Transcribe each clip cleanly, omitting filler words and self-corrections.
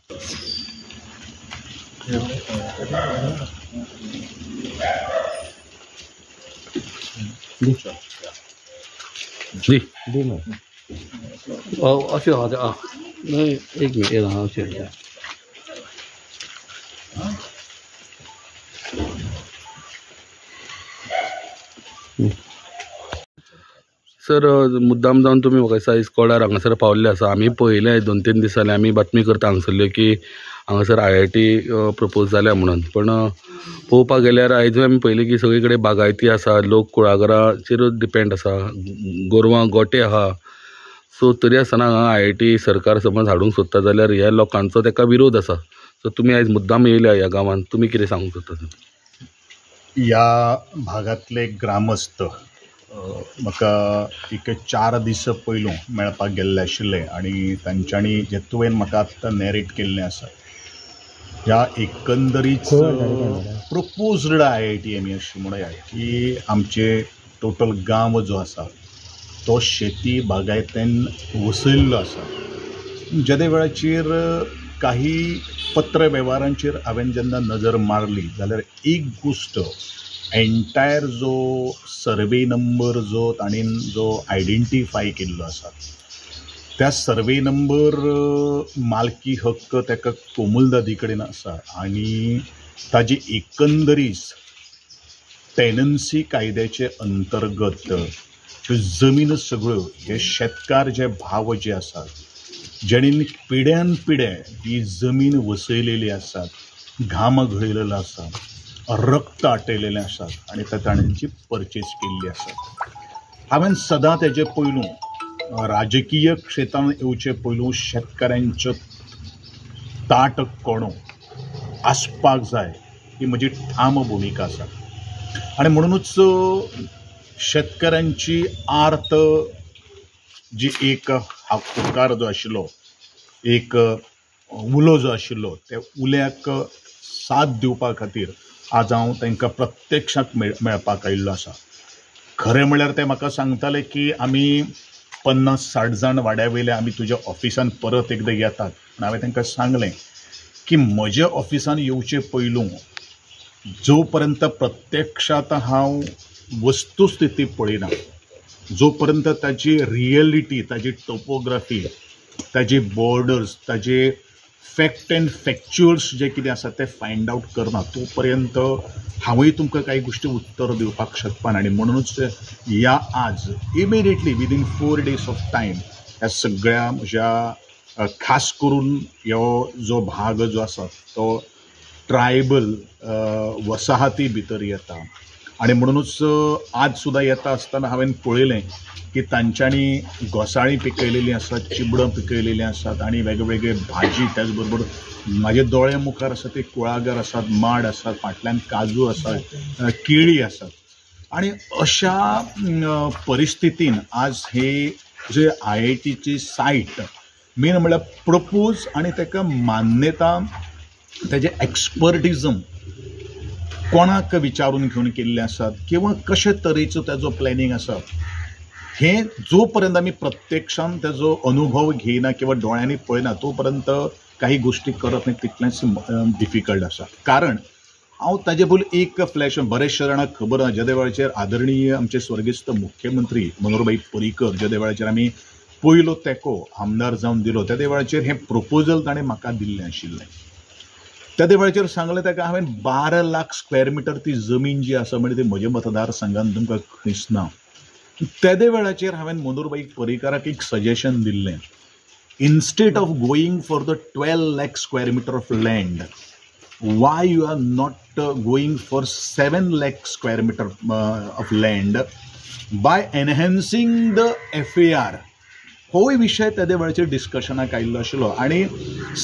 जी अशें आहा एक मिनट अशें सर मुद्दाम जावन तुमी म्हाका दिसता इस्कोडार हांगासर पावल्ले आसा. आमी पळयलें 2-3 दिसांनी आमी बातमी करता हांगसरल्यो की हांगासर IIT propose जाल्या म्हणून, पण पळोवपाक गेल्यार आयजूय आमी पळयलें की सगळे कडेन बागायती आसा, लोक कुळागराचेरूच डिपेंड आसा, गोरवां गोटे आहा. सो तरी आसतना हांगा IIT सरकार समज हाडूंक सोदता जाल्यार ह्या लोकांचो ताका विरोध आसा. सो तुमी आयज मुद्दाम येयल्या ह्या गांवांत, तुमी कितें सांगूंक सोदता? ह्या भागांतले ग्रामस्थ म्हाका एक 4 दीस पयलू मेळपाक गेल्ले आशिल्ले आनी तांच्यांनी जे तुवें म्हाका आत्तां नॅरेट केल्लें आसा ह्या एकंदरीत प्रोपोज्ड IIT आमी अशें म्हणया की आमचे टोटल गांव जो आसा तो शेती बागायतेन वसयल्लो आसा. जेदे वेळाचेर काही पत्र वेव्हारांचेर हांवें जेन्ना नजर मारली जाल्यार एक गोश्ट एन्टायर जो सर्वे नंबर जो ताणें जो आयडेंटिफाय केल्लो आसा त्या सर्वे नंबर मालकी हक्क ताका कोमुलदादी कडेन आसा आनी ताजी एकंदरीत टेनन्सी कायद्याचे अंतर्गत ज्यो जमीन सगळ्यो हे शेतकार जे भाव जे आसात जेणेन पिढ्यान पिढ्या ही जमीन वसयलेली आसात, घाम घळयलेलो आसा, रक्त आटयलेलें आसा आनी ताणें परचेस केल्ली आसा. हांवें सदां तेजे पयलू राजकीय क्षेत्रांत येवचे पयलू शेतकाऱ्यांचो ताट कोणो आसपाक जाय ही म्हजी ठाम भुमिका आसा आनी म्हणुनूच शेतकाऱ्यांची आर्त जी एक हक्कार जो आशिल्लो, एक उलो जो आशिल्लो त्या उल्याक साथ दिवपा खातीर आज हांव तांकां प्रत्यक्षात मेळपाक आयिल्लो आसा. खरें म्हळ्यार ते म्हाका सांगताले की आमी 50-60 जाण वाड्या वयले आमी तुज्या ऑफिसान परत एकदां येतात, पूण हांवें तांकां सांगलें की म्हज्या ऑफिसान येवचे पयलू जो पर्यंत प्रत्यक्षात हांव वस्तुस्थिती पळयना, जो पर्यंत ताजी रियलिटी, ताजी टोपोग्राफी, ताजी बॉर्डर्स, ताजे फॅक्ट अँड फॅक्च्युअल्स जे कितें आसा ते फायंड आवट करना तो पर्यंत हांवूय तुमकां कांय गोश्टी उत्तर दिवपाक शकपाना. आनी म्हणुनूच ह्या आज immediately within 4 days of time ह्या सगळ्या म्हज्या खास करून ह्यो जो भाग जो आसा तो ट्रायबल वसाहती भितर येता आनी म्हणुनूच आज सुद्दां येता आसतना हांवें पळयलें की तांच्यांनी घोसाळीं पिकयलेलीं आसात, चिबडां पिकयलेलीं आसात आनी वेगवेगळे भाजी, त्याच बरोबर म्हाजे दोळे मुखार आसा ते कुळागर आसात, माड आसात, फाटल्यान काजू आसात, केळी आसात. आनी अशा परिस्थितीन आज हे जे IITची सायट मेन म्हळ्यार प्रपोज आनी ताका मान्यता, ताजें एक्सपर्टिजम कोणाक विचारून घेवन केल्लें आसात किंवा कशे तरेचो ताजो प्लॅनिंग आसा हें जो पर्यंत आमी प्रत्यक्षान ताजो अनुभव घेयना किंवा दोळ्यांनी पळयना तो पर्यंत काही गोश्टी करप न्ही तितलेंच डिफिकल्ट आसा. कारण हांव ताजे पयलीं एक फ्लॅश बरेचशे जाणांक खबर ना, जेदे वेळाचेर आदरणीय आमचे स्वर्गेस्त मुख्यमंत्री मनोहरभाई पर्रीकर जेदे वेळाचेर आमी पयलो तेंको आमदार जावन दिलो तेदे वेळाचेर हें प्रपोजल ताणें म्हाका दिल्लें आशिल्लें. तेदे वेळाचेर सांगलें ताका हांवें 12 लाख स्क्वेअर मिटर ती जमीन जी आसा म्हणजे ती म्हज्या मतदारसंघान तुमकां खंयच ना. तेदे वेळाचेर हांवें मनोहरभाई पर्रीकाराक एक सजेशन दिल्लें, instead of going for the 12 lakh square meter of land, why you are not going for 7 lakh square meter of land by enhancing the FAR. होय विशय तेदे वेळाचेर डिस्कशनाक आयिल्लो आशिल्लो आनी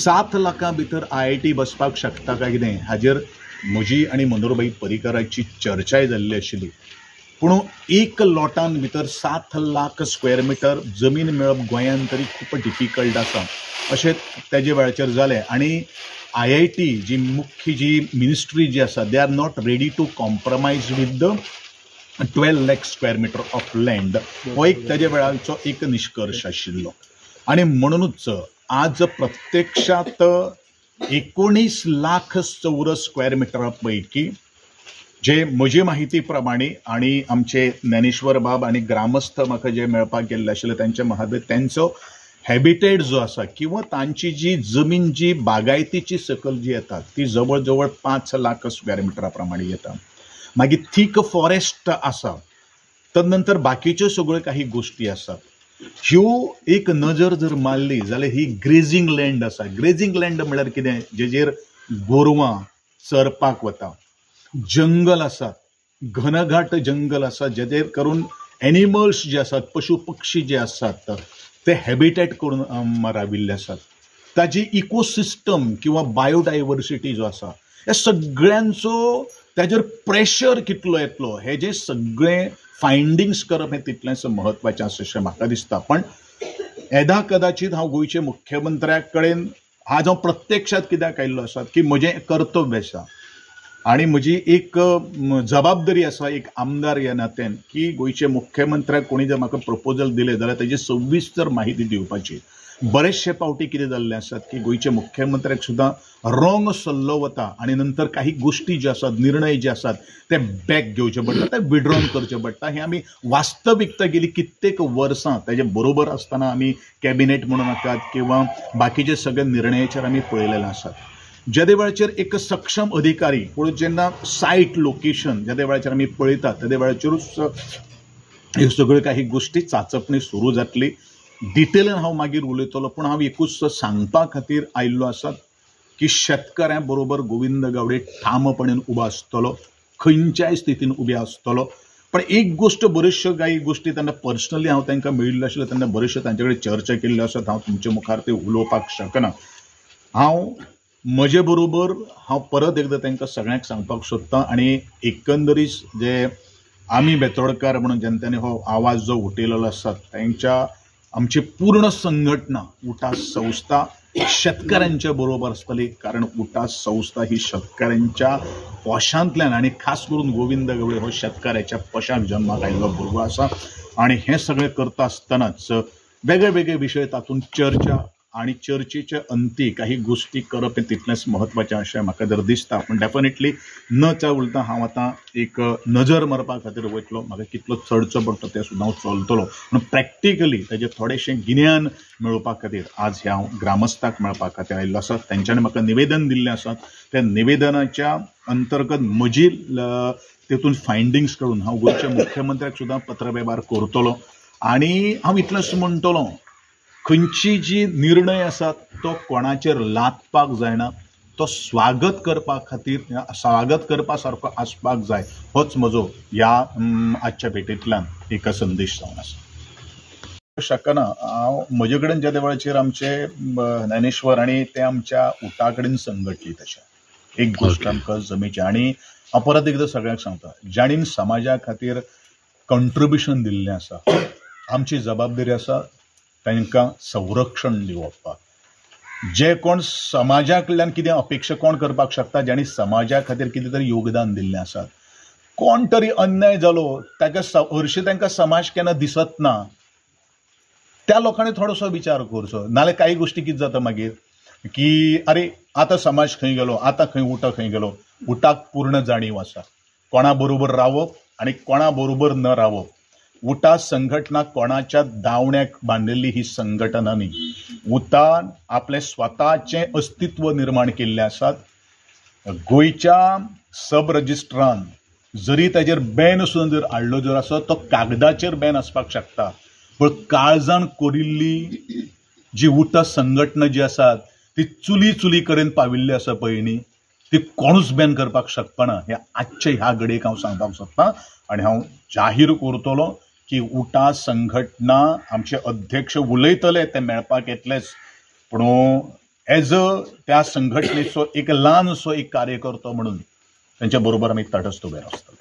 7 लाखां भितर IIT बसपाक शकता काय कितें हाजेर म्हजी आनी मनोहरभाई पर्रीकाराची चर्चाय जाल्ली आशिल्ली. पूण एक लॉटान भितर 7 लाख स्क्वेअर मिटर जमीन मेळप गोंयांत तरी खूब डिफिकल्ट आसा अशें तेजे वेळाचेर जालें. आनी IIT जी मुख्य जी मिनिस्ट्री जी आसा they are not ready to compromise with the 12 lakh square meter of land हो एक तेजे वेळाचो एक निश्कर्श आशिल्लो. आनी म्हणुनूच आज प्रत्यक्षात 19 लाख चौरस स्क्वेअर मिटरा पैकी जे म्हजे माहिती प्रमाणे आनी आमचे ज्ञानेश्वर बाब आनी ग्रामस्थ म्हाका जे मेळपाक गेल्ले आशिल्ले तांचे महादे तांचो हॅबिटेट जो आसा किंवा तांची जी जमीन जी बागायतीची सकल जी येता ती जवळ जवळ 5 लाख स्क्वेअर मिटरा प्रमाणे येता. मागीर थीक फॉरेस्ट आसा, तदनंतर बाकीच्यो सगळ्यो काही गोश्टी आसात. ह्यो एक नजर जर मारली जाल्यार ही ग्रेजींग लँड आसा. ग्रेजींग लँड म्हळ्यार कितें, जेजेर गोरवां चरपाक वता. जंगल आसात, घनघाट जंगल आसा, जेजेर करून एनिमल्स जे आसात, पशु पक्षी जे आसात ते हॅबिटेट करून राविल्ले आसात. ताजी इकोसिस्टम किंवा बायोडायवर्सिटी जो आसा ह्या सगळ्यांचो ताजेर प्रेशर कितलो येतलो हे जे सगळे फायंडिंग्स करप हें तितलेंच म्हत्वाचें आसा अशें म्हाका दिसता. पण येदा कदाचित हांव गोंयचे मुख्यमंत्र्या कडेन आज हांव प्रत्यक्षात कित्याक आयिल्लो आसा की म्हजें कर्तव्य आसा आनी म्हजी एक जबाबदारी आसा एक आमदार ह्या नात्यान की गोंयचे मुख्यमंत्र्याक कोणी जर म्हाका प्रपोजल दिलें जाल्यार ताजी सविस्तर माहिती दिवपाची. बरेचशे पावटी कितें जाल्लें आसात की गोंयचे मुख्यमंत्र्याक सुद्दां रोंग सल्लो वता आनी नंतर काही गोश्टी ज्यो आसात, निर्णय जे आसात ते बॅक घेवचे पडटा, ते विड्रॉन करचे पडटा. हें आमी वास्तविकता गेली कित्येक वर्सां ताजे बरोबर आसतना आमी कॅबिनेट म्हणूं नाकात किंवा बाकीचे सगळे निर्णयाचेर आमी पळयलेले आसात. जेदे वेळाचेर एक सक्षम अधिकारी पूण जेन्ना सायट लोकेशन जेदे वेळाचेर आमी पळयतात तेदे वेळाचेरूच ह्यो सगळ्यो काही गोश्टी चाचपणी सुरू जातली. डिटेलान हांव मागीर उलयतलो, पूण हांव एकूच सांगपा खातीर आयिल्लो आसा की शेतकऱ्यां बरोबर गोविंद गावडे ठामपणान उबो आसतलो, खंयच्याय स्थितीन उबे आसतलो. पण एक गोश्ट बऱ्योचश्यो काही गोश्टी तेन्ना पर्सनली हांव तांकां मेळिल्लो आशिल्लो तेन्ना बऱ्योचश्यो तांचे कडेन चर्चा केल्ल्यो आसात. हांव तुमचे मुखार ते उलोवपाक शकना. हांव म्हजे बरोबर हांव परत एकदां तांकां सगळ्यांक सांगपाक सोदतां आनी एकंदरीत जे आमी बेतोडकार म्हणून जनतेने हो आवाज जो उठयलेलो आसा तांच्या आमची पूर्ण संघटना उटा संस्था शेतकऱ्यांच्या बरोबर आसतली, कारण उटा संस्था ही शेतकऱ्यांच्या पोशांतल्यान आनी खास करून गोविंद गावडे हो शेतकऱ्याच्या पोशाक जन्माक आयिल्लो भुरगो आसा. आनी हें सगळें करता आसतनाच वेगळे वेगळे विशय तातूंत चर्चा आनी चर्चेच्या अंती काही गोश्टी करप हें तितलेंच म्हत्वाचें अशें म्हाका जर दिसता. पूण डेफिनेटली न चावलता हांव आतां एक नजर मारपा खातीर वयतलो, म्हाका कितलो चडचो पडटा तें सुद्दां हांव चलतलो. पूण प्रॅक्टिकली ताजें थोडेंशें गिन्यान मेळोवपा खातीर आज ह्या हांव ग्रामस्थाक मेळपा खातीर आयिल्लो आसा. तेंच्यांनी म्हाका निवेदन दिल्लें आसा, त्या निवेदनाच्या अंतर्गत म्हजी तेतून फायंडिंग्स काडून हांव गोंयच्या मुख्यमंत्र्याक सुद्दां पत्रवेव्हार करतलो. आनी हांव इतलेंच म्हणटलो, खंयची जी निर्णय आसा तो कोणाचेर लादपाक जायना, तो स्वागत करपा खातीर स्वागत करपा सारको आसपाक जाय, होच म्हजो ह्या आजच्या भेटेंतल्यान एक संदेश जावन आसा. शकना हांव म्हजे कडेन ज्या वेळाचेर आमचे ज्ञानेश्वर आनी ते आमच्या उटा कडेन संघटली तशें एक गोश्ट आमकां जमेची. आनी हांव परत एकदां सगळ्यांक सांगता, जाणीन समाजा खातीर कंट्रिब्युशन दिल्लें आसा, आमची जबाबदारी आसा तांकां संरक्षण दिवप. जे कोण समाजा कडल्यान कितें अपेक्षा कोण करपाक शकता, जांणी समाजा खातीर कितें तरी योगदान दिल्लें आसा. कोण तरी अन्याय जालो ताका हरशीं तांकां समाज केन्ना दिसत ना, त्या लोकांनी थोडोसो विचार करचो. नाल्यार कांय गोश्टी कितें जाता मागीर की अरे आतां समाज खंय गेलो, आतां खंय उटा खंय गेलो. उटाक पूर्ण जाणीव आसा कोणा बरोबर रावप आनी कोणा बरोबर न रावप. उटा संघटना कोणाच्या दावण्याक बांदिल्ली ही संघटना न्ही. उटान आपलें स्वताचें अस्तित्व निर्माण केल्लें आसात. गोंयच्या सब रजिस्ट्रान जरी ताजेर बॅन सुद्दां जर हाडलो जर आसत तो कागदाचेर बॅन आसपाक शकता, पूण काळजान कोरिल्ली जी उटा संघटना जी आसात ती चुली चुली कडेन पाविल्ली आसा पळय न्ही, ती कोणूच बॅन करपाक शकपाना. हे आजचे ह्या घडयेक हांव सांगपाक सोदतां आनी हांव जाहीर करतलो की उटा संघटना आमचे अध्यक्ष उलयतले ते मेळपाक येतलेच, पूण एज अ त्या संघटनेचो एक ल्हानसो एक कार्यकर्तो म्हणून तांच्या बरोबर आमी तटस्थ उबे आसतले.